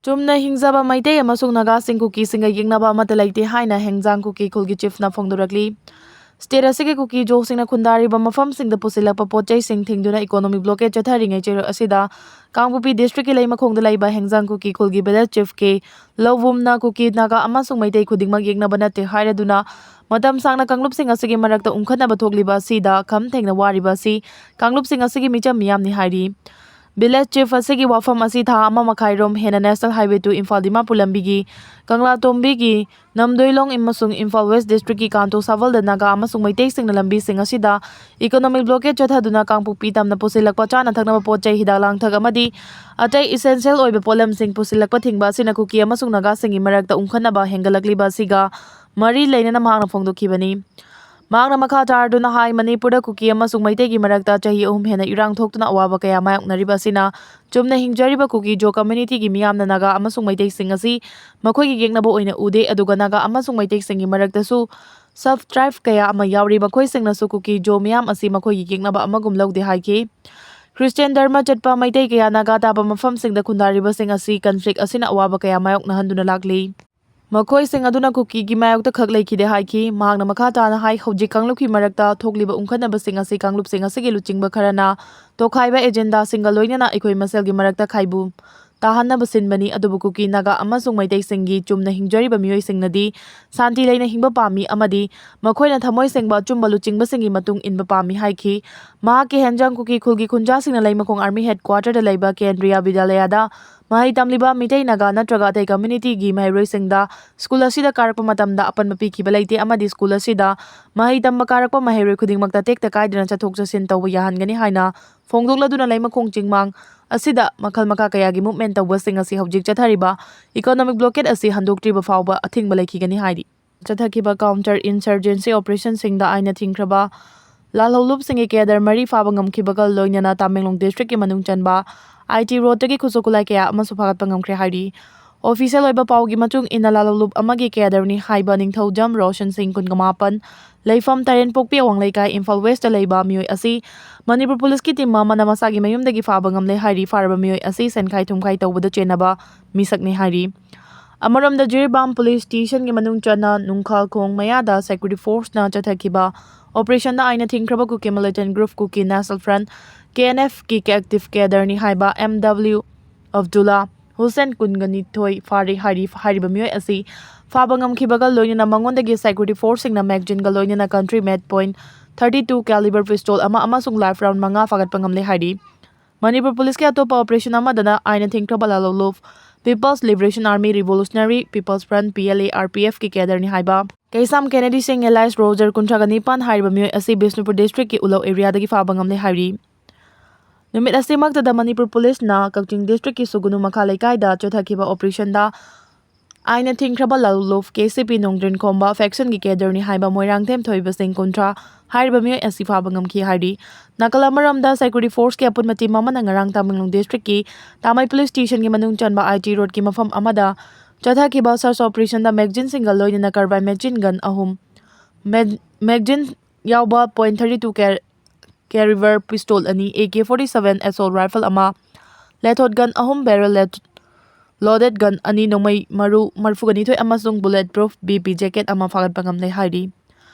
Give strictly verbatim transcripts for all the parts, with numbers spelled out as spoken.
ꯆꯨꯝꯅ ꯍꯤꯡꯖꯕ ꯃꯩꯇꯩ ꯑꯃꯁꯨꯡ ꯅꯥꯒꯥꯁꯤꯡ ꯀꯨꯀꯤꯁꯤꯡꯒ ꯌꯦꯛꯅꯕ ꯑꯃꯠꯇ ꯂꯩꯇꯦ ꯍꯥꯏꯅ ꯍꯦꯡꯖꯥꯡ ꯀꯨꯀꯤ ꯈꯨꯜꯒꯤ ꯆꯤꯐꯅ ꯐꯣꯡꯗꯣꯔꯛꯂꯤ꯫ ꯁ꯭ꯇꯦꯠ ꯑꯁꯤꯒꯤ ꯀꯨꯀꯤ ꯖꯣꯁꯤꯡꯅ ꯈꯨꯟꯗꯥꯔꯤꯕ ꯃꯐꯝꯁꯤꯡꯗ ꯄꯨꯁꯤꯜꯂꯛꯄ ꯄꯣꯠ ꯆꯩꯁꯤꯡ ꯊꯤꯡꯗꯨꯅ ꯏꯀꯣꯅꯣꯃꯤꯛ ꯕ꯭ꯂꯣꯀꯦꯠ ꯆꯠꯊꯔꯤꯉꯩ ꯆꯩꯔꯛ ꯑꯁꯤꯗ ꯀꯥꯡꯄꯣꯛꯄꯤ ꯗꯤꯁꯇ꯭ꯔꯤꯛꯀꯤ ꯂꯩꯃꯈꯣꯡꯗ ꯂꯩꯕ ꯍꯦꯡꯖꯥꯡ ꯀꯨꯀꯤ ꯈꯨꯜꯒꯤ ꯚꯤꯂꯦꯖ ꯆꯤꯐ ꯀꯦ ꯂꯧꯕꯨꯝꯅ ꯀꯨꯀꯤ, ꯅꯥꯒꯥ ꯑꯃꯁꯨꯡ ꯃꯩꯇꯩ ꯈꯨꯗꯤꯡꯃꯛ ꯌꯦꯛꯅꯕ ꯅꯠꯇꯦ ꯍꯥꯏꯔꯗꯨꯅ ꯃꯇꯝ ꯁꯥꯡꯅ ꯀꯥꯡꯂꯨꯞꯁꯤꯡ ꯑꯁꯤꯒꯤ ꯃꯔꯛꯇ ꯎꯪꯈꯠꯅꯕ ꯊꯣꯛꯂꯤꯕ ꯑꯁꯤꯗ ꯈꯝ ꯊꯦꯡꯅ ꯋꯥꯔꯤꯕ ꯑꯁꯤ ꯀꯥꯡꯂꯨꯞꯁꯤꯡ ꯑꯁꯤꯒꯤ ꯃꯤꯆꯝ ꯃꯤꯌꯥꯝꯅꯤ ꯍꯥꯏꯔꯤ꯫ ꯚꯤꯂꯦꯖ ꯆꯤꯐ ꯑꯁꯤꯒꯤ ꯋꯥꯐꯝ ꯑꯁꯤ ꯊꯥ ꯑꯃ ꯃꯈꯥꯏꯔꯣꯝ ꯍꯦꯟꯅ national highway two Imphal Dimapur ꯂꯝꯕꯤꯒꯤ ꯀꯪꯂꯥꯇꯣꯝꯕꯤꯒꯤ ꯅꯝꯗꯣꯏꯂꯣꯡ ꯑꯃꯁꯨꯡ ꯏꯝꯐꯥꯜ ꯋꯦꯁ ꯗꯤꯁꯇ꯭ꯔꯤꯛꯀꯤ ꯀꯥꯟꯇꯣ ꯁꯥꯕꯜꯗ ꯅꯥꯒꯥ ꯑꯃꯁꯨꯡ ꯃꯩꯇꯩꯁꯤꯡꯅ ꯂꯝꯕꯤꯁꯤꯡ ꯑꯁꯤꯗ ꯏꯀꯣꯅꯣꯃꯤꯛ ꯕ꯭ꯂꯣꯀꯦꯠ ꯆꯠꯊꯗꯨꯅ ꯀꯥꯡꯄꯣꯛꯄꯤ ꯇꯝꯅ ꯄꯨꯁꯤꯜꯂꯛꯄ ꯆꯥꯅ ꯊꯛꯅꯕ ꯄꯣꯠ ꯆꯩ, ꯍꯤꯗꯥꯛ ꯂꯥꯡꯊꯛ ꯑꯃꯗꯤ ꯑꯇꯩ ꯏꯁꯦꯟꯁꯤꯌꯦꯜ ꯑꯣꯏꯕ ꯄꯣꯠꯂꯝꯁꯤꯡ ꯄꯨꯁꯤꯜꯂꯛꯄ ꯊꯤꯡꯕ ꯑꯁꯤꯅ ꯀꯨꯀꯤ ꯑꯃꯁꯨꯡ ꯅꯥꯒꯥꯁꯤꯡꯒꯤ ꯃꯔꯛꯇ ꯎꯪꯈꯠꯅꯕ ꯍꯦꯟꯒꯠꯂꯛꯂꯤꯕ ꯑꯁꯤꯒ ꯃꯔꯤ ꯂꯩꯅꯅ ꯃꯍꯥꯛꯅ ꯐꯣꯡꯗꯣꯛꯈꯤꯕꯅꯤ꯫ ꯃꯍꯥꯛꯅ ꯃꯈꯥ ꯇꯥꯔꯗꯨꯅ ꯍꯥꯏ, ꯃꯅꯤꯄꯨꯔꯗ ꯀꯨꯀꯤ ꯑꯃꯁꯨꯡ ꯃꯩꯇꯩꯒꯤ ꯃꯔꯛꯇ ꯆꯍꯤ ꯑꯍꯨꯝ ꯍꯦꯟꯅ ꯏꯔꯥꯡ ꯊꯣꯛꯇꯨꯅ ꯑꯋꯥꯕ ꯀꯌꯥ ꯃꯥꯌꯣꯛꯅꯔꯤꯕ ꯑꯁꯤꯅ ꯆꯨꯝꯅ ꯍꯤꯡꯖꯔꯤꯕ ꯀꯨꯀꯤ ꯖꯣ ꯀꯝꯃ꯭ꯌꯨꯅꯤꯇꯤꯒꯤ ꯃꯤꯌꯥꯝꯅ ꯅꯥꯒꯥ ꯑꯃꯁꯨꯡ ꯃꯩꯇꯩꯁꯤꯡ ꯑꯁꯤ ꯃꯈꯣꯏꯒꯤ ꯌꯦꯛꯅꯕ ꯑꯣꯏꯅ ꯎꯗꯦ, ꯑꯗꯨꯒ ꯅꯥꯒꯥ ꯑꯃꯁꯨꯡ ꯃꯩꯇꯩꯁꯤꯡꯒꯤ ꯃꯔꯛꯇꯁꯨ ꯁꯕ ꯇ꯭ꯔꯥꯏꯕ ꯀꯌꯥ ꯑꯃ ꯌꯥꯎꯔꯤ, ꯃꯈꯣꯏꯁꯤꯡꯅꯁꯨ ꯀꯨꯀꯤ ꯖꯣ ꯃꯤꯌꯥꯝ ꯑꯁꯤ ꯃꯈꯣꯏꯒꯤ ꯌꯦꯛꯅꯕ ꯑꯃꯒꯨꯝ ꯂꯧꯗꯦ ꯍꯥꯏꯈꯤ꯫ ꯈ꯭ꯔꯤꯁꯇꯤꯌꯥꯟ ꯙꯔꯃ ꯆꯠꯄ ꯃꯩꯇꯩ ꯀꯌꯥ ꯅꯥꯒꯥ ꯇꯥꯕ ꯃꯐꯝꯁꯤꯡꯗ ꯈꯨꯟꯗꯥꯔꯤꯕꯁꯤꯡ ꯑꯁꯤ ꯀꯟꯐ꯭ꯂꯤꯛ ꯑꯁꯤꯅ ꯑꯋꯥꯕ ꯀꯌꯥ ꯃꯥꯌꯣꯛꯅꯍꯟꯗꯨꯅ ꯂꯥꯛꯂꯤ꯫ ꯃꯈꯣꯏꯁꯤꯡ ꯑꯗꯨꯅ ꯀꯨꯀꯤꯒꯤ ꯃꯥꯌꯣꯛꯇ ꯈꯛ ꯂꯩꯈꯤꯗꯦ ꯍꯥꯏꯈꯤ꯫ ꯃꯍꯥꯛꯅ ꯃꯈꯥ ꯇꯥꯅ ꯍꯥꯏ, ꯍꯧꯖꯤꯛ ꯀꯥꯡꯂꯨꯞꯀꯤ ꯃꯔꯛꯇ ꯊꯣꯛꯂꯤꯕ ꯎꯪꯈꯠꯅꯕꯁꯤꯡ ꯑꯁꯤ ꯀꯥꯡꯂꯨꯞꯁꯤꯡ ꯑꯁꯤꯒꯤ ꯂꯨꯆꯤꯡꯕ ꯈꯔꯅ ꯇꯣꯈꯥꯏꯕ ꯑꯦꯖꯦꯟꯗꯥꯁꯤꯡꯒ ꯂꯣꯏꯅꯅ ꯑꯩꯈꯣꯏ ꯃꯁꯦꯜꯒꯤ ꯃꯔꯛꯇ ꯈꯥꯏꯕꯨ ꯇꯥꯍꯟꯅꯕ ꯁꯤꯟꯕꯅꯤ, ꯑꯗꯨꯕꯨ ꯀꯨꯀꯤ, ꯅꯥꯒꯥ ꯑꯃꯁꯨꯡ ꯃꯩꯇꯩꯁꯤꯡꯒꯤ ꯆꯨꯝꯅ ꯍꯤꯡꯖꯔꯤꯕ ꯃꯤꯑꯣꯏꯁꯤꯡꯅꯗꯤ ꯁꯥꯟꯇꯤ ꯂꯩꯅ ꯍꯤꯡꯕ ꯄꯥꯝꯃꯤ ꯑꯃꯗꯤ ꯃꯈꯣꯏꯅ ꯊꯃꯣꯏ ꯁꯦꯡꯕ ꯑꯆꯨꯝꯕ ꯂꯨꯆꯤꯡꯕꯁꯤꯡꯒꯤ ꯃꯇꯨꯡ ꯏꯟꯕ ꯄꯥꯝꯃꯤ ꯍꯥꯏꯈꯤ꯫ ꯃꯍꯥꯛꯀꯤ ꯍꯦꯟꯖꯥꯡ ꯀꯨꯀꯤ ꯈꯨꯜꯒꯤ ꯈꯨꯟꯖꯥꯁꯤꯡꯅ ꯂꯩꯃꯈꯣꯡ ꯑꯥꯔꯃꯤ ꯍꯦꯗꯀ꯭ꯋꯥꯇꯔꯗ ꯂꯩꯕ ꯀꯦꯟꯗ꯭ꯔꯤꯌꯥ ꯕꯤꯗ꯭ꯌꯥꯂꯌꯥꯗ ꯃꯍꯩ ꯇꯝꯂꯤꯕ ꯃꯤꯇꯩ, ꯅꯥꯒꯥ ꯅꯠꯇ꯭ꯔꯒ ꯑꯇꯩ ꯀꯝꯃ꯭ꯌꯨꯅꯤꯇꯤꯒꯤ ꯃꯍꯩꯔꯣꯏꯁꯤꯡꯗ ꯁ꯭ꯀꯨꯜ ꯑꯁꯤꯗ ꯀꯥꯔꯛꯄ ꯃꯇꯝꯗ ꯑꯄꯟꯕ ꯄꯤꯈꯤꯕ ꯂꯩꯇꯦ ꯑꯃꯗꯤ ꯁ꯭ꯀꯨꯜ ꯑꯁꯤꯗ ꯃꯍꯩ ꯇꯝꯕ ꯀꯥꯔꯛꯄ ꯃꯍꯩꯔꯣꯏ ꯈꯨꯗꯤꯡꯃꯛꯇ ꯇꯦꯛꯇ ꯀꯥꯏꯗꯅ ꯆꯠꯊꯣꯛ ꯆꯠꯁꯤꯟ ꯇꯧꯕ ꯌꯥꯍꯟꯒꯅꯤ ꯍꯥꯏꯅ ꯐꯣꯡꯗꯣꯛꯂꯗꯨꯅ ꯂꯩꯃꯈꯣꯡ ꯆꯤꯡꯃꯥꯡ ꯑꯁꯤꯗ ꯃꯈꯜ ꯃꯈꯥ ꯀꯌꯥꯒꯤ ꯃꯨꯚꯃꯦꯟ ꯇꯧꯕꯁꯤꯡ ꯑꯁꯤ ꯍꯧꯖꯤꯛ ꯆꯠꯊꯔꯤꯕ ꯏꯀꯣꯅꯣꯃꯤꯛ ꯕ꯭ꯂꯣꯀꯦꯠ ꯑꯁꯤ ꯍꯟꯗꯣꯛꯇ꯭ꯔꯤꯕ ꯐꯥꯎꯕ ꯑꯊꯤꯡꯕ ꯂꯩꯈꯤꯒꯅꯤ ꯍꯥꯏꯔꯤ꯫ ꯆꯠꯊꯈꯤꯕ ꯀꯥꯎꯟꯇꯔ ꯏꯟꯁꯔꯖꯦꯟꯁꯤ ꯑꯣꯄꯔꯦꯁꯟꯁꯤꯡꯗ ꯑꯥꯏꯟꯅ ꯊꯤꯡꯈ꯭ꯔꯕ ꯂꯥꯜꯍꯧꯂꯨꯞꯁꯤꯡꯒꯤ ꯀꯦꯗꯔ ꯃꯔꯤ ꯐꯥꯕ ꯉꯝꯈꯤꯕꯒ ꯂꯣꯏꯅꯅ ꯇꯥꯃꯦꯡꯂꯣꯡ ꯗꯤꯁꯇ꯭ꯔꯤꯛꯀꯤ ꯃꯅꯨꯡ ꯆꯟꯕ ꯑꯥꯏ ꯇꯤ ꯔꯣꯗꯇꯒꯤ ꯈꯨꯠꯁꯨ ꯈꯨꯠꯂꯥꯏ ꯀꯌꯥ ꯑꯃꯁꯨ ꯐꯥꯒꯠꯄ ꯉꯝꯈ꯭ꯔꯦ ꯍꯥꯏꯔꯤ꯫ ꯑꯣꯐꯤꯁꯤꯌꯦꯜ ꯑꯣꯏꯕ ꯄꯥꯎꯒꯤ ꯃꯇꯨꯡ ꯏꯟꯅ, ꯂꯥꯂꯣꯂꯨꯞ ꯑꯃꯒꯤ ꯀꯦꯗꯔꯅꯤ ꯍꯥꯏꯕ ꯅꯤꯡꯊꯧꯖꯝ ꯔꯣꯁꯟ ꯁꯤꯡ, ꯀꯨꯟꯃꯥꯄꯟ, ꯂꯩꯐꯝ ꯇꯔꯦꯟꯄꯣꯛꯄꯤ ꯑꯋꯥꯡ ꯂꯩꯀꯥꯏ, ꯏꯝꯐꯥꯜ ꯋꯦꯁꯇ ꯂꯩꯕ ꯃꯤꯑꯣꯏ ꯑꯁꯤ ꯃꯅꯤꯄꯨꯔ ꯄꯨꯂꯤꯁꯀꯤ ꯇꯤꯝ ꯑꯃꯅ ꯃꯁꯥꯒꯤ ꯃꯌꯨꯝꯗꯒꯤ ꯐꯥꯕ ꯉꯝꯂꯦ ꯍꯥꯏꯔꯤ꯫ ꯐꯥꯔꯕ ꯃꯤꯑꯣꯏ ꯑꯁꯤ ꯁꯦꯟꯈꯥꯏ ꯊꯨꯝꯈꯥꯏ ꯇꯧꯕꯗ ꯆꯦꯟꯅꯕ ꯃꯤꯁꯛꯅꯤ ꯍꯥꯏꯔꯤ꯫ ꯑꯃꯔꯣꯝꯗ, ꯖꯤꯔꯤꯕꯥꯝ ꯄꯨꯂꯤꯁ ꯁ꯭ꯇꯦꯁꯟꯒꯤ ꯃꯅꯨꯡ ꯆꯟꯅ ꯅꯨꯡꯈꯥꯜꯈꯣꯡ ꯃꯌꯥꯗ ꯁꯦꯀ꯭ꯌꯨꯔꯤꯇꯤ ꯐꯣꯔꯁꯅ ꯆꯠꯊꯈꯤꯕ ꯑꯣꯄꯔꯦꯁꯟꯗ ꯑꯥꯏꯟꯅ ꯊꯤꯡꯈ꯭ꯔꯕ Kuki militant group Kuki national front, K N ꯑꯦꯐꯀꯤ ꯑꯦꯛꯇꯤꯚ ꯀꯦꯗꯔꯅꯤ ꯍꯥꯏꯕ ꯑꯦꯝ ꯗꯕ꯭ꯂꯤꯎ ꯑꯕꯗꯨꯜꯂꯥ ꯍꯨꯁꯦꯟ, ꯀꯨꯟꯒ ꯅꯤꯊꯣꯏ, ꯐꯥꯔꯦ ꯍꯥꯏꯔꯤ꯫ ꯍꯥꯏꯔꯤꯕ ꯃꯤꯑꯣꯏ ꯑꯁꯤ ꯐꯥꯕ ꯉꯝꯈꯤꯕꯒ ꯂꯣꯏꯅꯅ ꯃꯉꯣꯟꯗꯒꯤ ꯁꯦꯀ꯭ꯌꯨꯔꯤꯇꯤ ꯐꯣꯔꯁꯁꯤꯡꯅ ꯃꯦꯒꯖꯤꯟꯒ ꯂꯣꯏꯅꯅ ꯀꯟꯇ꯭ꯔꯤ ꯃꯦꯠ ꯄꯣꯏꯟꯠ ꯊꯥꯔꯇꯤ ꯇꯨ ꯀꯦꯂꯤꯕꯔ ꯄꯤꯁꯇꯣꯜ ꯑꯃ ꯑꯃꯁꯨꯡ ꯂꯥꯏꯐ ꯔꯥꯎꯟ ꯃꯉꯥ ꯐꯥꯒꯠꯄ ꯉꯝꯂꯦ ꯍꯥꯏꯔꯤ꯫ ꯃꯅꯤꯄꯨꯔ ꯄꯨꯂꯤꯁꯀꯤ ꯑꯇꯣꯞꯄ ꯑꯣꯄꯔꯦꯁꯟ ꯑꯃꯗꯅ ꯑꯥꯏꯟꯅ ꯊꯤꯡꯈ꯭ꯔꯕ ꯂꯥꯂꯣꯂꯨꯞ, people's liberation army, revolutionary people's front, P L A, R P ꯑꯦꯐꯀꯤ ꯀꯦꯗꯔꯅꯤ ꯍꯥꯏꯕ ꯀꯩꯁꯥꯝ ꯀꯦꯅꯦꯗꯤ ꯁꯤꯡ ꯑꯦꯂꯥꯏꯁ ꯔꯣꯖꯔ, ꯀꯨꯟꯊ꯭ꯔꯥꯒ ꯅꯤꯄꯥꯟ ꯍꯥꯏꯔꯤꯕ ꯃꯤꯑꯣꯏ ꯑꯁꯤ ꯕꯤꯁꯅꯨꯄꯨꯔ ꯗꯤꯁꯇ꯭ꯔꯤꯛꯀꯤ ꯎꯂꯧ ꯑꯦꯔꯤꯌꯥꯗꯒꯤ ꯐꯥꯕ ꯉꯝꯂꯦ ꯍꯥꯏꯔꯤ꯫ ꯅꯨꯃꯤꯠ ꯑꯁꯤꯃꯛꯇꯗ ꯃꯅꯤꯄꯨꯔ ꯄꯨꯂꯤꯁꯅ ꯀꯛꯆꯤꯡ ꯗꯤꯁꯇ꯭ꯔꯤꯛꯀꯤ ꯁꯨꯒꯨꯅꯨ ꯃꯈꯥ ꯂꯩꯀꯥꯏꯗ ꯆꯠꯊꯈꯤꯕ ꯑꯣꯄꯔꯦꯁꯟꯗ ꯑꯥꯏꯟꯅ ꯊꯤꯡꯈ꯭ꯔꯕ ꯂꯥꯂꯨꯂꯨꯞ, ꯀꯦ ꯁꯤ ꯄꯤ ꯅꯣꯡꯗ꯭ꯔꯤꯟ ꯈꯣꯝꯕ ꯐꯦꯛꯁꯟꯒꯤ ꯀꯦꯗꯔꯅꯤ ꯍꯥꯏꯕ ꯃꯣꯏꯔꯥꯡꯊꯦꯝ ꯊꯣꯏꯕ ꯁꯤꯡ, ꯀꯨꯟꯊ꯭ꯔꯥ ꯍꯥꯏꯔꯤꯕ ꯃꯤꯑꯣꯏ ꯑꯁꯤ ꯐꯥꯕ ꯉꯝꯈꯤ ꯍꯥꯏꯔꯤ꯫ ꯅꯥꯀꯜ ꯑꯃꯔꯣꯝꯗ, ꯁꯦꯀ꯭ꯌꯨꯔꯤꯇꯤ ꯐꯣꯔꯁꯀꯤ ꯑꯄꯨꯟꯕ ꯇꯤꯝ ꯑꯃꯅ ꯉꯔꯥꯡ ꯇꯃꯦꯡꯂꯣꯡ ꯗꯤꯁꯇ꯭ꯔꯤꯛꯀꯤ ꯇꯥꯃꯩ ꯄꯨꯂꯤꯁ ꯁ꯭ꯇꯦꯁꯟꯒꯤ ꯃꯅꯨꯡ ꯆꯟꯕ ꯑꯥꯏ ꯇꯤ ꯔꯣꯗꯀꯤ ꯃꯐꯝ ꯑꯃꯗ ꯆꯠꯊꯈꯤꯕ ꯁꯔꯆ ꯑꯣꯄꯔꯦꯁꯟꯗ ꯃꯦꯒꯖꯤꯟꯁꯤꯡꯒ ꯂꯣꯏꯅꯅ ꯀꯥꯔꯕꯥꯏꯟ ꯃꯦꯆꯤꯟ ꯒꯟ ꯑꯍꯨꯝ, ꯃꯦ-, ꯃꯦꯒꯖꯤꯟ ꯌꯥꯎꯕ ꯄꯣꯏꯟꯠ ꯊꯥꯔꯇꯤ ꯇꯨ ꯀꯦ-, ꯀꯦꯂꯤꯕꯔ ꯄꯤꯁꯇꯣꯜ ꯑꯅꯤ, A K forty seven assault rifle ꯑꯃ, ꯂꯦꯊꯣꯠ ꯒꯟ ꯑꯍꯨꯝ, ꯕꯦꯔꯦꯜ ꯂꯦꯠ-, ꯂꯣꯗꯦꯠ ꯒꯟ ꯑꯅꯤ, ꯅꯣꯡꯃꯩ ꯃꯔꯨ ꯃꯔꯤꯐꯨꯒ ꯅꯤꯊꯣꯏ ꯑꯃꯁꯨꯡ bullet proof B P jacket ꯑꯃ ꯐꯥꯒꯠꯄ ꯉꯝꯂꯦ ꯍꯥꯏꯔꯤ꯫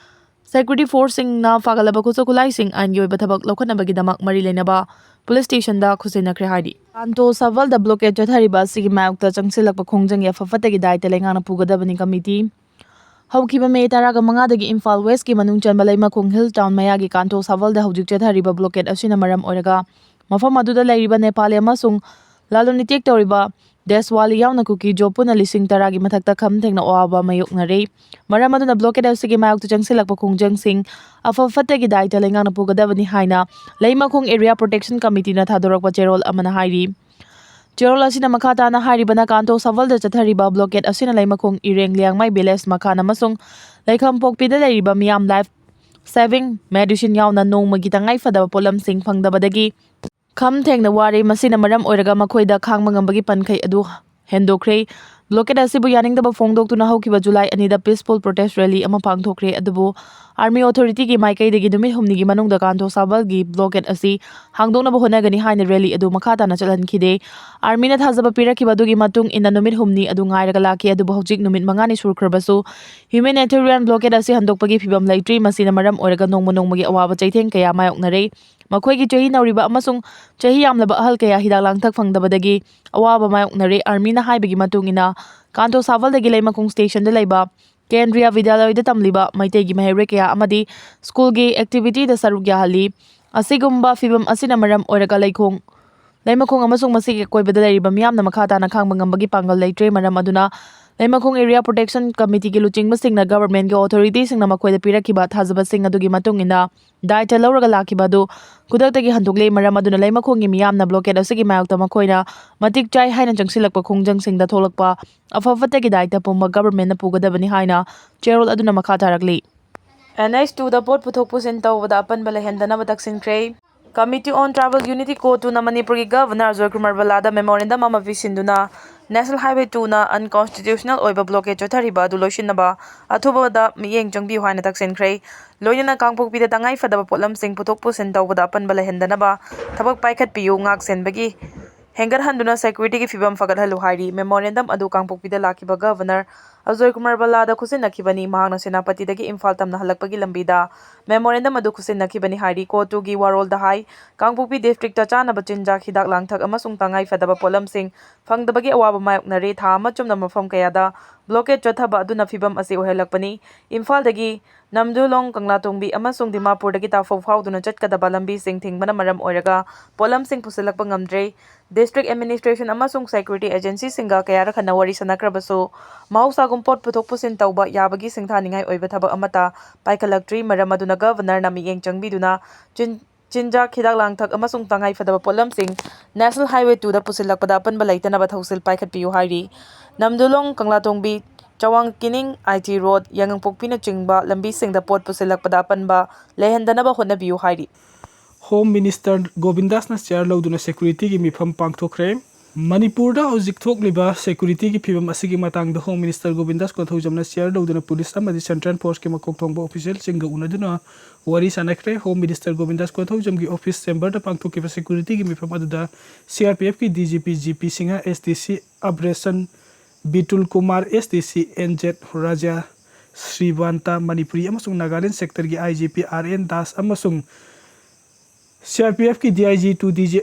ꯁꯦꯀ꯭ꯌꯨꯔꯤꯇꯤ ꯐꯣꯔꯁꯁꯤꯡꯅ ꯐꯥꯒꯠꯂꯕ ꯈꯨꯠꯁꯨ ꯈꯨꯠꯂꯥꯏꯁꯤꯡ ꯑꯥꯏꯟꯒꯤ ꯑꯣꯏꯕ ꯊꯕꯛ ꯂꯧꯈꯠꯅꯕꯒꯤꯗꯃꯛ ꯃꯔꯤ ꯂꯩꯅꯕ ꯄꯨꯂꯤꯁ ꯁ꯭ꯇꯦꯁꯟꯗ ꯈꯨꯠꯁꯤꯟꯅꯈ꯭ꯔꯦ ꯍꯥꯏꯔꯤ꯫ ꯀꯥꯟꯇꯣ ꯁꯕꯜꯗ ꯕ꯭ꯂꯣꯀꯦꯠ ꯆꯠꯊꯔꯤꯕ ꯑꯁꯤꯒꯤ ꯃꯥꯌꯣꯛꯇ ꯆꯪꯁꯤꯜꯂꯛꯄ ꯈꯣꯡꯖꯪꯒꯤ ꯑꯐ ꯐꯠꯇꯒꯤ ꯗꯥꯏꯇ ꯂꯩꯉꯥꯛꯅ ꯄꯨꯒꯗꯕꯅꯤ꯫ ꯀꯃꯤꯇꯤ ꯍꯧꯈꯤꯕ ꯃꯦ ꯇꯔꯥꯒ ꯃꯉꯥꯗꯒꯤ ꯏꯝꯐꯥꯜ ꯋꯦꯁꯀꯤ ꯃꯅꯨꯡ ꯆꯟꯕ ꯂꯩꯃꯈꯣꯡ ꯍꯤꯜ ꯇꯥꯎꯟ ꯃꯌꯥꯒꯤ ꯀꯥꯟꯇꯣ ꯁꯕꯜꯗ ꯍꯧꯖꯤꯛ ꯆꯠꯊꯔꯤꯕ ꯕ꯭ꯂꯣꯀꯦꯠ ꯑꯁꯤꯅ ꯃꯔꯝ ꯑꯣꯏꯔꯒ ꯃꯐꯝ ꯑꯗꯨꯗ ꯂꯩꯔꯤꯕ ꯅꯦꯄꯥꯂꯤ ꯑꯃꯁꯨꯡ ꯂꯂꯣꯟ ꯏꯇꯤꯛ ꯇꯧꯔꯤꯕ ꯗꯦꯁꯋꯥꯂꯤ ꯌꯥꯎꯅ ꯀꯨꯀꯤ ꯖꯣ ꯄꯨꯟꯅ ꯂꯤꯁꯤꯡ ꯇꯔꯥꯒꯤ ꯃꯊꯛꯇ ꯈꯝ ꯊꯦꯡꯅ ꯑꯋꯥꯕ ꯃꯥꯌꯣꯛꯅꯔꯦ꯫ ꯃꯔꯝ ꯑꯗꯨꯅ ꯕ꯭ꯂꯣꯀꯦꯠ ꯑꯁꯤꯒꯤ ꯃꯥꯌꯣꯛꯇ ꯆꯪꯁꯤꯜꯂꯛꯄ ꯈꯣꯡꯖꯪꯁꯤꯡ ꯑꯐ ꯐꯠꯇꯒꯤ ꯗꯥꯏꯇ ꯂꯩꯉꯥꯛꯅ ꯄꯨꯒꯗꯕꯅꯤ ꯍꯥꯏꯅ ꯂꯩꯃꯈꯣꯡ ꯑꯦꯔꯤꯌꯥ ꯄ꯭ꯔꯣꯇꯦꯛꯁꯟ ꯀꯃꯤꯇꯤꯅ ꯊꯥꯗꯣꯔꯛꯄ ꯆꯦꯔꯣꯜ ꯑꯃꯅ ꯍꯥꯏꯔꯤ꯫ ꯆꯦꯔꯣꯜ ꯑꯁꯤꯅ ꯃꯈꯥ ꯇꯥꯅ ꯍꯥꯏꯔꯤꯕꯅ ꯀꯥꯟꯇꯣ ꯁꯕꯜꯗ ꯆꯠꯊꯔꯤꯕ ꯕ꯭ꯂꯣꯀꯦꯠ ꯑꯁꯤꯅ ꯂꯩꯃꯈꯣꯡ ꯏꯔꯦꯡ ꯂꯤꯌꯥꯡꯃꯩ ꯚꯤꯂꯦꯖ ꯃꯈꯥꯟ ꯑꯃꯁꯨꯡ ꯂꯩꯈꯝꯄꯣꯛꯄꯤꯗ ꯂꯩꯔꯤꯕ ꯃꯤꯌꯥꯝ ꯂꯥꯏꯐ ꯁꯦꯚꯤꯡ ꯃꯦꯗꯤꯁꯤꯟ ꯌꯥꯎꯅ ꯅꯣꯡꯃꯒꯤ ꯇꯉꯥꯏ ꯐꯗꯕ ꯄꯣꯠꯂꯝꯁꯤꯡ ꯐꯪꯗꯕꯗꯒꯤ ꯈꯝ ꯊꯦꯡꯅ ꯋꯥꯔꯦ꯫ ꯃꯁꯤꯅ ꯃꯔꯝ ꯑꯣꯏꯔꯒ ꯃꯈꯣꯏꯗ ꯈꯥꯡꯕ ꯉꯝꯕꯒꯤ ꯄꯟꯈꯩ ꯑꯗꯨ ꯍꯦꯟꯗꯣꯛꯈ꯭ꯔꯦ꯫ Blockade ꯑꯁꯤꯕꯨ ꯌꯥꯅꯤꯡꯗꯕ ꯐꯣꯡꯗꯣꯛꯇꯨꯅ ꯍꯧꯈꯤꯕ July ꯑꯅꯤꯗ peaceful protest rally ꯑꯃ ꯄꯥꯡꯊꯣꯛꯈ꯭ꯔꯦ꯫ ꯑꯗꯨꯕꯨ army authority ꯒꯤ ꯃꯥꯏꯀꯩꯗꯒꯤ ꯅꯨꯃꯤꯠ ꯍꯨꯝꯅꯤꯒꯤ ꯃꯅꯨꯡꯗ ꯀꯥꯟꯊꯣ ꯁꯥꯕꯜꯒꯤ blockade ꯑꯁꯤ ꯍꯥꯡꯗꯣꯛꯅꯕ ꯍꯣꯠꯅꯒꯅꯤ ꯍꯥꯏꯅ rally ꯑꯗꯨ ꯃꯈꯥ ꯇꯥꯅ ꯆꯠꯍꯟꯈꯤꯗꯦ꯫ Army ꯅ ꯊꯥꯖꯕ ꯄꯤꯔꯛꯈꯤꯕ ꯑꯗꯨꯒꯤ ꯃꯇꯨꯡ ꯏꯟꯅ ꯅꯨꯃꯤꯠ ꯍꯨꯝꯅꯤ ꯑꯗꯨ ꯉꯥꯏꯔꯒ ꯂꯥꯛꯈꯤ꯫ ꯑꯗꯨꯕꯨ ꯍꯧꯖꯤꯛ ꯅꯨꯃꯤꯠ ꯃꯉꯥꯅꯤ ꯁꯨꯈ꯭ꯔꯕꯁꯨ humanitarian blockade ꯑꯁꯤ ꯍꯟꯗꯣꯛꯄꯒꯤ ꯐꯤꯚꯝ ꯂꯩꯇ꯭ꯔꯤ꯫ ꯃꯁꯤꯅ ꯃꯔꯝ ꯑꯣꯏꯔꯒ ꯅꯣꯡꯃ ꯅꯣꯡꯃꯒꯤ ꯑꯋꯥꯕ ꯆꯩꯊꯦꯡ ꯀꯌꯥ ꯃꯥꯌꯣꯛꯅꯔꯦ꯫ ꯃꯈꯣꯏꯒꯤ ꯆꯍꯤ ꯅꯧꯔꯤꯕ ꯑꯃꯁꯨꯡ ꯆꯍꯤ ꯌꯥꯝꯂꯕ ꯑꯍꯜ ꯀꯌꯥ ꯍꯤꯗꯥꯛ ꯂꯥꯡꯊꯛ ꯐꯪꯗꯕꯗꯒꯤ ꯑꯋꯥꯕ ꯃꯥꯌꯣꯛꯅꯔꯦ꯫ Army ꯅ ꯍꯥꯏꯕꯒꯤ ꯃꯇꯨꯡ ꯏꯟꯅ, ꯀꯥꯟꯊꯣ ꯁꯥꯕꯜꯗꯒꯤ ꯂꯩꯃꯈꯣꯡ station ꯗ ꯂꯩꯕ ꯀꯦꯟꯗ꯭ꯔꯤꯌꯥ ꯕꯤꯗ꯭ꯌꯥꯂꯌꯗ ꯇꯝꯂꯤꯕ ꯃꯩꯇꯩꯒꯤ ꯃꯍꯩꯔꯣꯏ ꯀꯌꯥ ꯑꯃꯗꯤ school ꯒꯤ activity ꯗ ꯁꯔꯨꯛ ꯌꯥꯍꯜꯂꯤ꯫ ꯑꯁꯤꯒꯨꯝꯕ ꯐꯤꯚꯝ ꯑꯁꯤꯅ ꯃꯔꯝ ꯑꯣꯏꯔꯒ ꯂꯩꯈꯣꯡ, ꯂꯩꯃꯈꯣꯡ ꯑꯃꯁꯨꯡ ꯃꯁꯤꯒꯤ ꯑꯀꯣꯏꯕꯗ ꯂꯩꯔꯤꯕ ꯃꯤꯌꯥꯝꯅ ꯃꯈꯥ ꯇꯥꯅ ꯈꯥꯡꯕ ꯉꯝꯕꯒꯤ ꯄꯥꯡꯒꯜ ꯂꯩꯇ꯭ꯔꯦ꯫ ꯃꯔꯝ ꯑꯗꯨꯅ ꯂꯩꯃꯈꯣꯡ Area Protection Committee ꯒꯤ ꯂꯨꯆꯤꯡꯕꯁꯤꯡꯅ government ꯀꯤ authority ꯁꯤꯡꯅ ꯃꯈꯣꯏꯗ ꯄꯤꯔꯛꯈꯤꯕ ꯊꯥꯖꯕꯁꯤꯡ ꯑꯗꯨꯒꯤ ꯃꯇꯨꯡ ꯏꯟꯅ ꯗꯥꯏꯇ ꯂꯧꯔꯒ ꯂꯥꯛꯈꯤꯕ ꯑꯗꯨ ꯈꯨꯗꯛꯇꯒꯤ ꯍꯟꯗꯣꯛꯂꯦ꯫ ꯃꯔꯝ ꯑꯗꯨꯅ ꯂꯩꯃꯈꯣꯡꯒꯤ ꯃꯤꯌꯥꯝꯅ blockade ꯑꯁꯤꯒꯤ ꯃꯥꯌꯣꯛꯇ ꯃꯈꯣꯏꯅ ꯃꯇꯤꯛ ꯆꯥꯏ ꯍꯥꯏꯅ ꯆꯪꯁꯤꯜꯂꯛꯄ ꯈꯣꯡꯖꯪꯁꯤꯡꯗ ꯊꯣꯛꯂꯛꯄ ꯑꯐ ꯐꯠꯇꯒꯤ ꯗꯥꯏꯇ ꯄꯨꯝꯕ government ꯅ ꯄꯨꯒꯗꯕꯅꯤ ꯍꯥꯏꯅ ꯆꯦꯔꯣꯜ ꯑꯗꯨꯅ ꯃꯈꯥ ꯇꯥꯔꯛꯂꯤ꯫ N H two ꯗ ꯄꯣꯠ ꯄꯨꯊꯣꯛ ꯄꯨꯁꯤꯟ ꯇꯧꯕꯗ ꯑꯄꯟꯕ ꯂꯩꯍꯟꯗꯅꯕ ꯇꯛꯁꯤꯟꯈ꯭ꯔꯦ꯫ Committee on Tribal Unity, CoTU ꯅ ꯃꯅꯤꯄꯨꯔꯒꯤ Governor ꯑꯖꯣꯏ ꯀꯨꯃꯥꯔ ꯕꯂꯥꯗ memorandum ꯑꯃ ꯄꯤꯁꯤꯟꯗꯨꯅ National Highway two ꯅ unconstitutional ꯑꯣꯏꯕ blockade ꯆꯠꯊꯔꯤꯕ ꯑꯗꯨ ꯂꯣꯏꯁꯤꯟꯅꯕ ꯑꯊꯨꯕꯗ ꯃꯤꯠꯌꯦꯡ ꯆꯪꯕꯤꯌꯨ ꯍꯥꯏꯅ ꯇꯛꯁꯤꯟꯈ꯭ꯔꯦ꯫ ꯂꯣꯏꯅꯅ ꯀꯥꯡꯄꯣꯛꯄꯤꯗ ꯇꯉꯥꯏ ꯐꯗꯕ ꯄꯣꯠꯂꯝꯁꯤꯡ ꯄꯨꯊꯣꯛ ꯄꯨꯁꯤꯟ ꯇꯧꯕꯗ ꯑꯄꯟꯕ ꯂꯩꯍꯟꯗꯅꯕ ꯊꯕꯛ ꯄꯥꯏꯈꯠꯄꯤꯌꯨ, ꯉꯥꯛ ꯁꯦꯟꯕꯒꯤ ꯍꯦꯟꯒꯠꯍꯟꯗꯨꯅ security ꯒꯤ ꯐꯤꯚꯝ ꯐꯒꯠꯍꯜꯂꯨ ꯍꯥꯏꯔꯤ꯫ Memorandum ꯑꯗꯨ ꯀꯥꯡꯄꯣꯛꯄꯤꯗ ꯂꯥꯛꯈꯤꯕ Governor ꯑꯖꯣꯏ ꯀꯨꯃꯥꯔ ꯕꯂꯥꯗ ꯈꯨꯠꯁꯤꯟꯅꯈꯤꯕꯅꯤ꯫ ꯃꯍꯥꯛꯅ ꯁꯦꯅꯥꯄꯇꯤꯗꯒꯤ ꯏꯝꯐꯥꯜ ꯇꯝꯅ ꯍꯜꯂꯛꯄꯒꯤ ꯂꯝꯕꯤꯗ memorandum ꯑꯗꯨ ꯈꯨꯠꯁꯤꯟꯅꯈꯤꯕꯅꯤ ꯍꯥꯏꯔꯤ꯫ CoTU ꯒꯤ ꯋꯥꯔꯣꯜꯗ ꯍꯥꯏ, ꯀꯥꯡꯄꯣꯛꯄꯤ district ꯇ ꯆꯥꯅꯕ ꯆꯤꯟꯖꯥꯛ, ꯍꯤꯗꯥꯛ ꯂꯥꯡꯊꯛ ꯑꯃꯁꯨꯡ ꯇꯉꯥꯏ ꯐꯗꯕ ꯄꯣꯠꯂꯝꯁꯤꯡ ꯐꯪꯗꯕꯒꯤ ꯑꯋꯥꯕ ꯃꯥꯌꯣꯛꯅꯔꯦ꯫ ꯊꯥ ꯑꯃ ꯆꯨꯞꯅ ꯃꯐꯝ ꯀꯌꯥꯗ blockade ꯆꯠꯊꯕ ꯑꯗꯨꯅ ꯐꯤꯚꯝ ꯑꯁꯤ ꯑꯣꯏꯍꯜꯂꯛꯄꯅꯤ꯫ ꯏꯝꯐꯥꯜꯗꯒꯤ ꯅꯝꯗꯨꯂꯣꯡ, ꯀꯪꯂꯥꯇꯣꯡꯕꯤ ꯑꯃꯁꯨꯡ ꯗꯤꯃꯥꯄꯨꯔꯗꯒꯤ ꯇꯥꯐꯧ ꯐꯥꯎꯗꯨꯅ ꯆꯠꯀꯗꯕ ꯂꯝꯕꯤꯁꯤꯡ ꯊꯤꯡꯕꯅ ꯃꯔꯝ ꯑꯣꯏꯔꯒ ꯄꯣꯠꯂꯝꯁꯤꯡ ꯄꯨꯁꯤꯜꯂꯛꯄ ꯉꯝꯗ꯭ꯔꯦ꯫ District administration ꯑꯃꯁꯨꯡ security agency ꯁꯤꯡꯒ ꯀꯌꯥꯔꯛ ꯍꯟꯅ ꯋꯥꯔꯤ ꯁꯥꯟꯅꯈ꯭ꯔꯕꯁꯨ, ꯃꯍꯧꯁꯥꯒꯨꯝ ꯄꯣꯠ ꯄꯨꯊꯣꯛ ꯄꯨꯁꯤꯟ ꯇꯧꯕ ꯌꯥꯕꯒꯤ ꯁꯤꯡꯊꯥꯅꯤꯡꯉꯥꯏ ꯑꯣꯏꯕ ꯊꯕꯛ ꯑꯃꯠꯇ ꯄꯥꯏꯈꯠꯂꯛꯇ꯭ꯔꯤ꯫ ꯃꯔꯝ ꯑꯗꯨꯅ Governor ꯅ ꯃꯤꯠꯌꯦꯡ ꯆꯪꯕꯤꯗꯨꯅ ꯆꯤꯟ-, ꯆꯤꯟꯖꯥꯛ, ꯍꯤꯗꯥꯛ ꯂꯥꯡꯊꯛ ꯑꯃꯁꯨꯡ ꯇꯉꯥꯏ ꯐꯗꯕ ꯄꯣꯠꯂꯝꯁꯤꯡ National Highway two ꯗ ꯄꯨꯁꯤꯜꯂꯛꯄꯗ ꯑꯄꯟꯕ ꯂꯩꯇꯅꯕ ꯊꯧꯁꯤꯜ ꯄꯥꯏꯈꯠꯄꯤꯌꯨ ꯍꯥꯏꯔꯤ꯫ ꯅꯝꯗꯨꯂꯣꯡ, ꯀꯪꯂꯥꯇꯣꯡꯕꯤ, ꯆꯋꯥꯡ ꯀꯤꯅꯤꯡ, I T Road, ꯌꯥꯉꯪꯄꯣꯛꯄꯤꯅꯆꯤꯡꯕ ꯂꯝꯕꯤꯁꯤꯡꯗ ꯄꯣꯠ ꯄꯨꯁꯤꯜꯂꯛꯄꯗ ꯑꯄꯟꯕ ꯂꯩꯍꯟꯗꯅꯕ ꯍꯣꯠꯅꯕꯤꯌꯨ ꯍꯥꯏꯔꯤ꯫ Home Minister ꯒꯣꯕꯤꯟꯗꯥꯁꯅ chair ꯂꯧꯗꯨꯅ security ꯒꯤ ꯃꯤꯐꯝ ꯄꯥꯡꯊꯣꯛꯈ꯭ꯔꯦ꯫ ꯃꯅꯤꯄꯨꯔꯗ ꯍꯧꯖꯤꯛ ꯊꯣꯛꯂꯤꯕ ꯁꯦꯀ꯭ꯌꯨꯔꯤꯇꯤꯒꯤ ꯐꯤꯕꯝ ꯑꯁꯤꯒꯤ ꯃꯇꯥꯡꯗ ꯍꯣꯝ ꯃꯤꯅꯤꯁꯇꯔ ꯒꯣꯕꯤꯟꯗꯥꯁ ꯀꯣꯟꯊꯧꯖꯝꯅ ꯁꯤꯌꯥꯔ ꯂꯧꯗꯨꯅ ꯄꯨꯂꯤꯁ ꯑꯃꯗꯤ ꯁꯦꯟꯇ꯭ꯔꯦꯜ ꯐꯣꯔꯁꯀꯤ ꯃꯀꯣꯛ ꯊꯣꯡꯕ ꯑꯣꯐꯤꯁꯤꯌꯦꯜꯁꯤꯡꯒ ꯎꯅꯗꯨꯅ ꯋꯥꯔꯤ ꯁꯥꯟꯅꯈ꯭ꯔꯦ꯫ ꯍꯣꯝ ꯃꯤꯅꯤꯁꯇꯔ ꯒꯣꯕꯤꯟꯗꯥꯁ ꯀꯣꯟꯊꯧꯖꯝꯒꯤ ꯑꯣꯐꯤꯁ ꯆꯦꯝꯕꯔꯗ ꯄꯥꯡꯊꯣꯛꯈꯤꯕ ꯁꯦꯀ꯭ꯌꯨꯔꯤꯇꯤꯒꯤ ꯃꯤꯐꯝ ꯑꯗꯨꯗ ꯁꯤ ꯑꯥꯔ ꯄꯤ ꯑꯦꯐꯀꯤ D G P G P Singh, S D C ꯑꯕ꯭ꯔꯦꯁꯟ Bitul Kumar, S D C N Z Raja ꯁ꯭ꯔꯤꯕꯥꯟꯇ, ꯃꯅꯤꯄꯨꯔꯤ ꯑꯃꯁꯨꯡ ꯅꯥꯒꯥꯂꯦꯟ ꯁꯦꯛꯇꯔꯒꯤ I G P R N Das ꯑꯃꯁꯨꯡ ꯁꯤ ꯑꯥꯔ ꯄꯤ ꯑꯦꯐꯀꯤ ꯗꯤ ꯑꯥꯏ G two D G,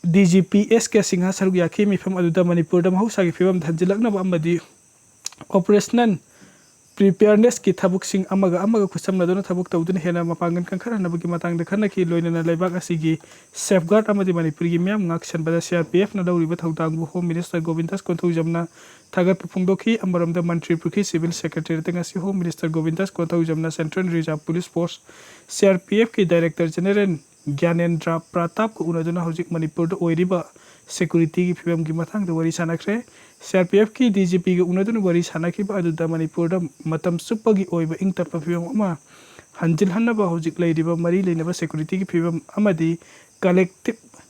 D G P S K Singh ꯁꯔꯨꯛ ꯌꯥꯈꯤ꯫ ꯃꯤꯐꯝ ꯑꯗꯨꯗ ꯃꯅꯤꯄꯨꯔꯗ ꯃꯍꯧꯁꯥꯒꯤ ꯐꯤꯕꯝ ꯍꯟꯖꯤꯜꯂꯛꯅꯕ ꯑꯃꯗꯤ ꯑꯣꯄꯔꯦꯁꯅꯦꯜ ꯄ꯭ꯔꯤꯄꯦꯌꯔꯅꯦꯁꯀꯤ ꯊꯕꯛꯁꯤꯡ ꯑꯃꯒ ꯑꯃꯒ ꯈꯨꯠꯁꯝꯅꯗꯨꯅ ꯊꯕꯛ ꯇꯧꯗꯨꯅ ꯍꯦꯟꯅ ꯃꯄꯥꯡꯒꯜ ꯀꯟꯈꯠꯍꯟꯅꯕꯒꯤ ꯃꯇꯥꯡꯗ ꯈꯟꯅꯈꯤ꯫ ꯂꯣꯏꯅꯅ ꯂꯩꯕꯥꯛ ꯑꯁꯤꯒꯤ ꯁꯦꯐꯒꯥꯔꯗ ꯑꯃꯗꯤ ꯃꯅꯤꯄꯨꯔꯒꯤ ꯃꯤꯌꯥꯝ ꯉꯥꯛꯁꯦꯟꯕꯗ ꯁꯤ ꯑꯥꯔ ꯄꯤ ꯑꯦꯐꯅ ꯂꯧꯔꯤꯕ ꯊꯧꯗꯥꯡꯕꯨ ꯍꯣꯝ ꯃꯤꯅꯤꯁꯇꯔ ꯒꯣꯕꯤꯟꯗꯥꯁ ꯀꯣꯟꯊꯧꯖꯝꯅ ꯊꯥꯒꯠꯄ ꯐꯣꯡꯗꯣꯛꯈꯤ꯫ ꯑꯃꯔꯣꯝꯗ ꯃꯟꯇ꯭ꯔꯤ ꯄꯨꯈ꯭ꯔꯤ ꯁꯤꯚꯤꯜ ꯁꯦꯀ꯭ꯔꯦꯇꯔꯤꯌꯦꯠꯇ ꯉꯁꯤ ꯍꯣꯝ ꯃꯤꯅꯤꯁꯇꯔ ꯒꯣꯕꯤꯟꯗꯥꯁ ꯀꯣꯟꯊꯧꯖꯝꯅ central reserve police force, C R P ꯑꯦꯐꯀꯤ ꯗꯥꯏꯔꯦꯛꯇꯔ ꯖꯦꯅꯦꯔꯦꯜ ꯒ꯭ꯌꯥꯅꯦꯟꯗ꯭ꯔ ꯄ꯭ꯔꯇꯥꯞꯀ ꯎꯅꯗꯨꯅ ꯍꯧꯖꯤꯛ ꯃꯅꯤꯄꯨꯔꯗ ꯑꯣꯏꯔꯤꯕ ꯁꯦꯀ꯭ꯌꯨꯔꯤꯇꯤꯒꯤ ꯐꯤꯕꯝꯒꯤ ꯃꯇꯥꯡꯗ ꯋꯥꯔꯤ ꯁꯥꯟꯅꯈ꯭ꯔꯦ꯫ ꯁꯤ ꯑꯥꯔ ꯄꯤ ꯑꯦꯐꯀꯤ ꯗꯤ ꯖꯤ ꯄꯤꯒ ꯎꯅꯗꯨꯅ ꯋꯥꯔꯤ ꯁꯥꯟꯅꯈꯤꯕ ꯑꯗꯨꯗ ꯃꯅꯤꯄꯨꯔꯗ ꯃꯇꯝ ꯆꯨꯞꯄꯒꯤ ꯑꯣꯏꯕ ꯏꯪ ꯇꯞꯄ ꯐꯤꯕꯝ ꯑꯃ ꯍꯟꯖꯤꯜꯍꯟꯅꯕ ꯍꯧꯖꯤꯛ ꯂꯩꯔꯤꯕ ꯃꯔꯤ ꯂꯩꯅꯕ ꯁꯦꯀ꯭ꯌꯨꯔꯤꯇꯤꯒꯤ ꯐꯤꯕꯝ ꯑꯃꯗꯤ ꯀꯂꯦꯛꯇꯤꯚ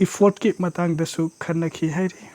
ꯏꯐꯣꯔꯠꯀꯤ ꯃꯇꯥꯡꯗꯁꯨ ꯈꯟꯅꯈꯤ ꯍꯥꯏꯔꯤ꯫